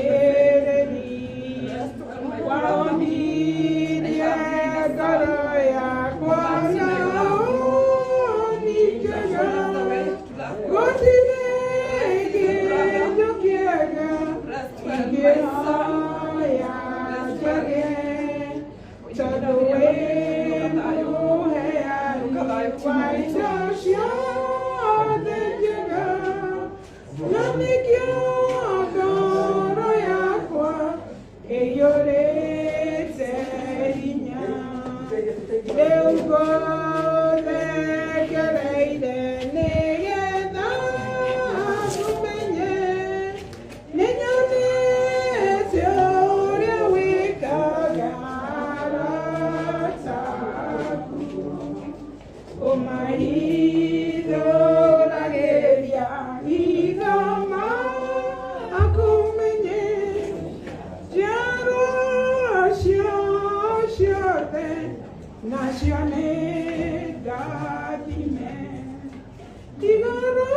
Mũndũĩrĩri waonirie ngoro yakwa na woni njega, gũtirĩ kĩndũ kĩega ingĩhoya njage, tondũ wĩ mũheani wa indo ciothe njega, na nĩkĩo ngoro yakwa ĩiyũrĩte hinya. Rĩu ngũrekereire nĩgetha ngũmenye, nĩnyonete ũrĩa wĩkaga arata aku. Ũmahithũragĩria hitho makumenye, njiarwa ciao ciothe nacio nĩ ndathime. Igũrũ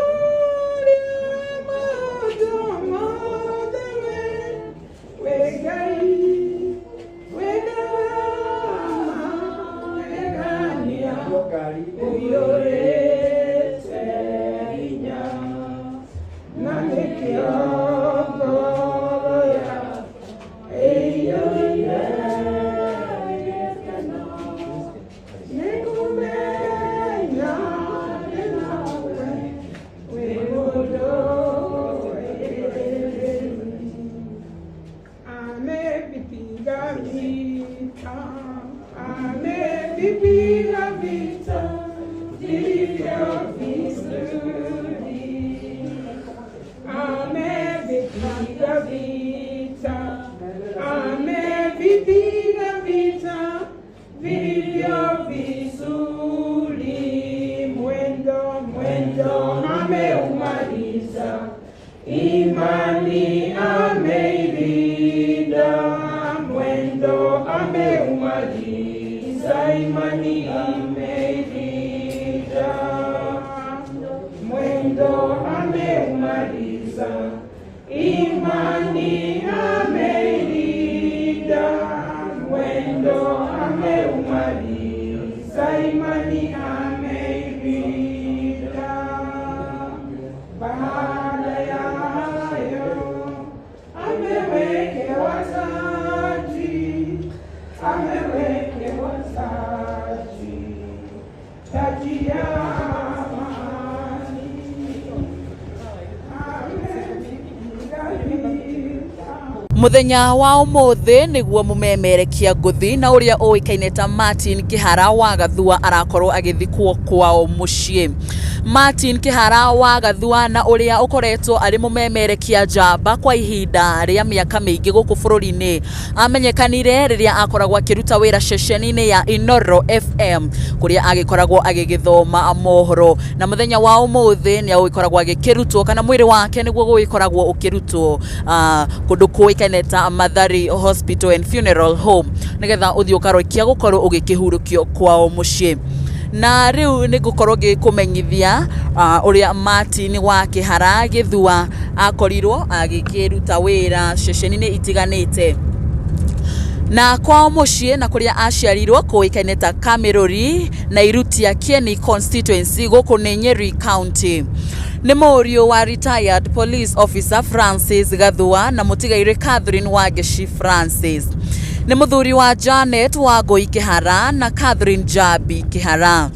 rĩa maũndũ mothe we wĩ Ngai, wĩ magegania, ũiyũrĩte hinya, na nĩkĩo ngoro yakwa ĩiyũire gĩkeno. Nĩngũmenya ndĩ nawe, wĩ mũndũĩrĩri. Amevipiga vita, amevipiga vita vilivyo vizuri. Amevipiga vita, amevipiga vita vilivyo vizuri. Mwendo, mwendo ameumaliza, imani ameilinda. Mwendo ameumaliza, imani ameilinda. Mwendo ameumaliza, imani ameilinda. Mwendo ameumaliza, imani ameilinda. Baada ya hayo amewekewa taji, amewekewa taji, taji ya amani. Amepiga vita. Muthenya wa umuthi niguo mumemerekia ngũthi na ũrĩa ũĩkaine ta Martin Kĩhara wa Gathua arakorwo agĩthikwo kwao mũciĩ. Martin Kĩhara wa Gathua na ũrĩa ũkoretwo arĩ mũmemerekia njamba kwa ihinda rĩa mĩaka mĩingĩ gũkũ bũrũri-inĩ, amenyekanire rĩrĩa akoragwo akĩruta wĩra ceceni-inĩ ya Inoro FM kũrĩa agĩkoragwo agĩgĩthoma mohoro, na mũthenya wa ũmũthĩ nĩ agĩkoragwo agĩkĩrutwo kana mwĩrĩ wake nĩguo gũgĩkoragwo ũkĩrutwo kũndũ kũĩkaine ta Mathari Hospital and Funeral Home nĩgetha ũthiĩ ũkarokia gũkorwo ũgĩkĩhurũkio kwao mũciĩ. Na rĩu nĩ ngũkorwo ngĩkũmenyithia ũrĩa Martin wa Kĩhara Gĩthua akorirwo agĩkĩruta wĩra ceceni-inĩ itiganĩte na kwao mũciĩ na kũrĩa aciarirwo kũĩkaine ta Kamĩrũri na Irutia Kieni constituency gũkũ nĩ Nyeri County. Nĩ mũriũ wa retired police officer Francis Gathua na mũtigairĩ Catherine Wangeci Francis. Nĩ mũthuri wa Janet Wangũi Kĩhara na Catherine Jambi Kĩhara.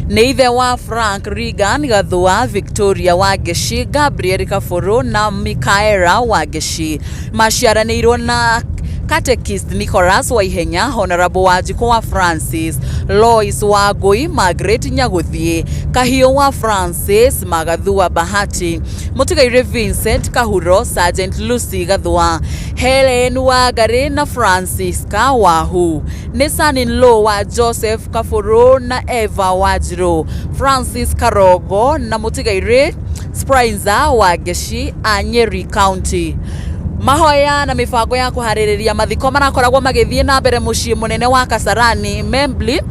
Nĩ ithe wa Frank Regan Gathua, Victoria Wangeci, Gabriel Kabũrũ na Micaela Wangeci. Maciaranĩirwo na Catechist Nicholas Waihenya, Honorable Wanjikũ wa Francis, Lois Wangũi, Margaret Nyagũthiĩ, Kahiũ wa Francis, Magathua Bahati, Mũtigairĩ Vincent Kahuro, Sergeant Lucy Gathua, Helen Wangarĩ na Francisca Wahu. Nĩ son-in-law wa Joseph Kabũrũ na Eva Wanjirũ, Francis Karongo na mũtigairĩ Sprinza Wangeci a Nyeri County. Mahoya na mĩbango ya kũharĩrĩria mathiko marakoragwo magĩthiĩ na mbere mũciĩ mũnene wa Kasarani, Membli,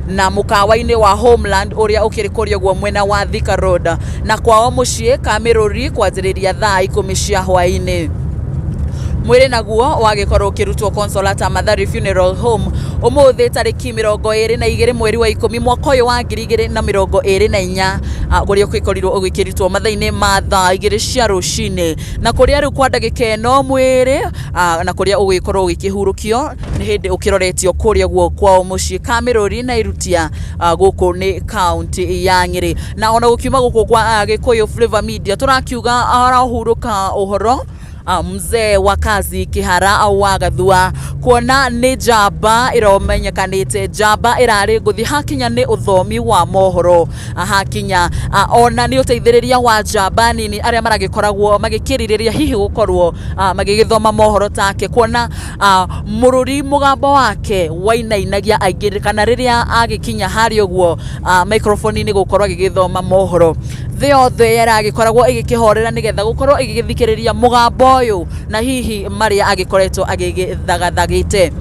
Na mũkawa-inĩ wa Homeland ũrĩa ũkĩrĩ kũrĩa ũguo mwena wa Thika Road, na kwao mũciĩ Kamĩrũri kwanjĩrĩria thaa 10 cia hwaĩ-inĩ. Mwĩrĩ naguo wagĩkorwo ũkĩrutwo Consolata Mathari Funeral Home ũmũthĩ tarĩki 22 mweri wa 10 mwaka ũyũ wa 2024, kũrĩa ũgĩkorirwo ũgĩkĩrutwo mathaa-inĩ ma thaa 2 cia rũcinĩ, na kũrĩa rĩu kwa ndagĩka ĩno mwĩrĩ na kũrĩa ũgĩkorwo ũgĩkĩhurũkio nĩ hĩndĩ ũkĩroretio kũrĩa guo kwao mũciĩ Kamĩrũri na Irutia, gũkũ nĩ kaunti ya Nyĩrĩ. Na ona gũkiuma gũkũ kwa Gĩkũyũ Flavor Media tũrakiuga arahurũka ũhoro mzee wa kazi Kĩhara wa Gathua, kuona nĩ njamba ĩromenyekanĩte, njamba ĩrarĩ ngũthi hakinya nĩ ũthomi wa mohoro, hakinya ona nĩ ũteithĩrĩria wa njamba nini arĩa maragĩkoragwo magĩkĩrirĩria hihi gũkorwo magĩgĩthoma mohoro take, kuona mũrũri mũgambo wake wainainagia aingĩ kana rĩrĩa agĩkinya harĩa ũguo microphone-inĩ gũkorwo agĩgĩthoma mohoro, thĩ yothe ĩragĩkoragwo ĩgĩkĩhorera nĩgetha gũkorwo ĩgĩgĩthikĩrĩria mũgambo ũyũ na hihi marĩa agĩkoretwo agĩgĩthagathagĩte.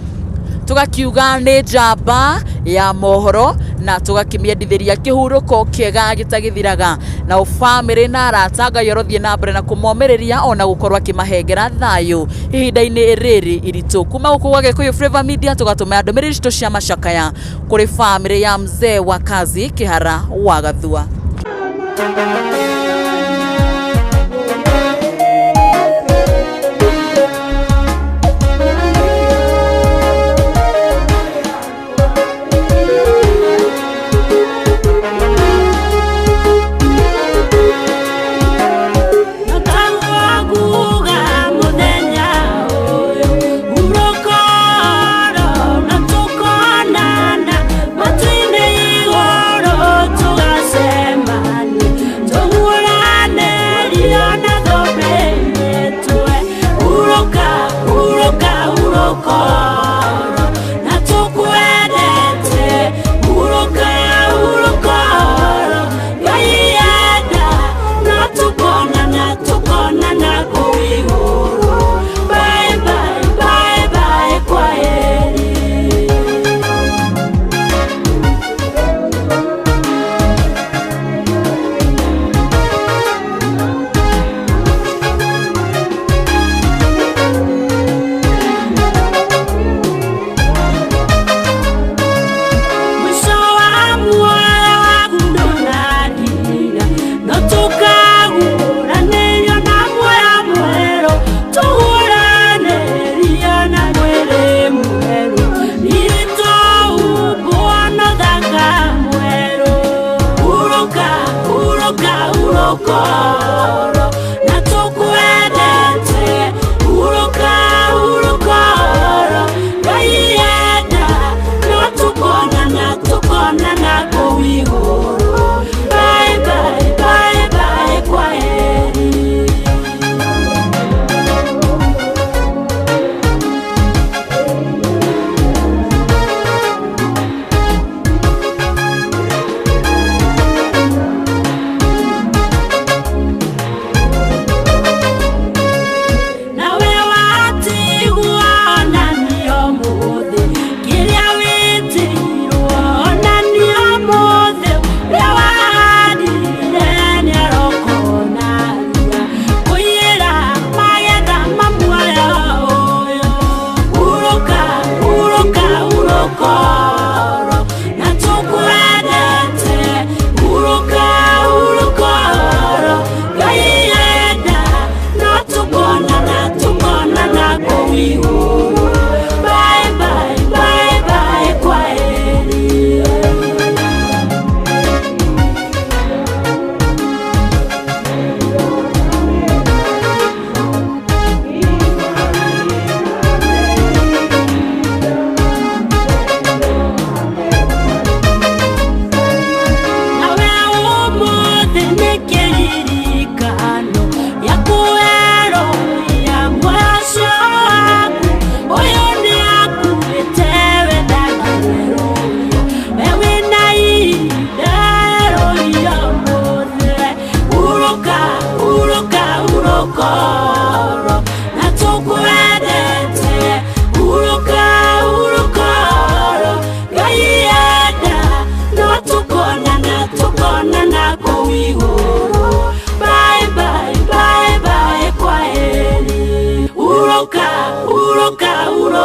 Tũgakiuga nĩ njamba ya mohoro na tũgakĩmĩendithĩria kĩhurũko kĩega gĩtagĩthiraga, na bamĩrĩ na arata Ngai orothiĩ na mbere na kũmomĩrĩria ona gũkorwo akĩmahengera thayũ ihinda-inĩ rĩrĩ iritũ. Kuma gũkũ gwa Gĩkũyũ Flavor Media tũgatũmĩra ndũmĩrĩri citũ cia macakaya kũrĩ bamĩrĩ ya mzee wa kazi Kĩhara wa Gathua.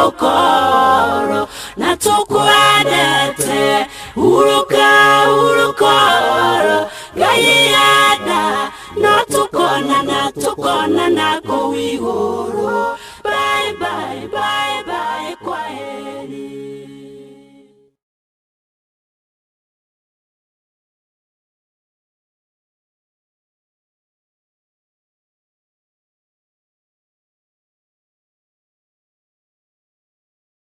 Tũkorwo na tũkwendete. Hurũka, hurũka ũhoro, Ngai enda no tũkonana, tũkonana kũu igũrũ. Bye bye bye.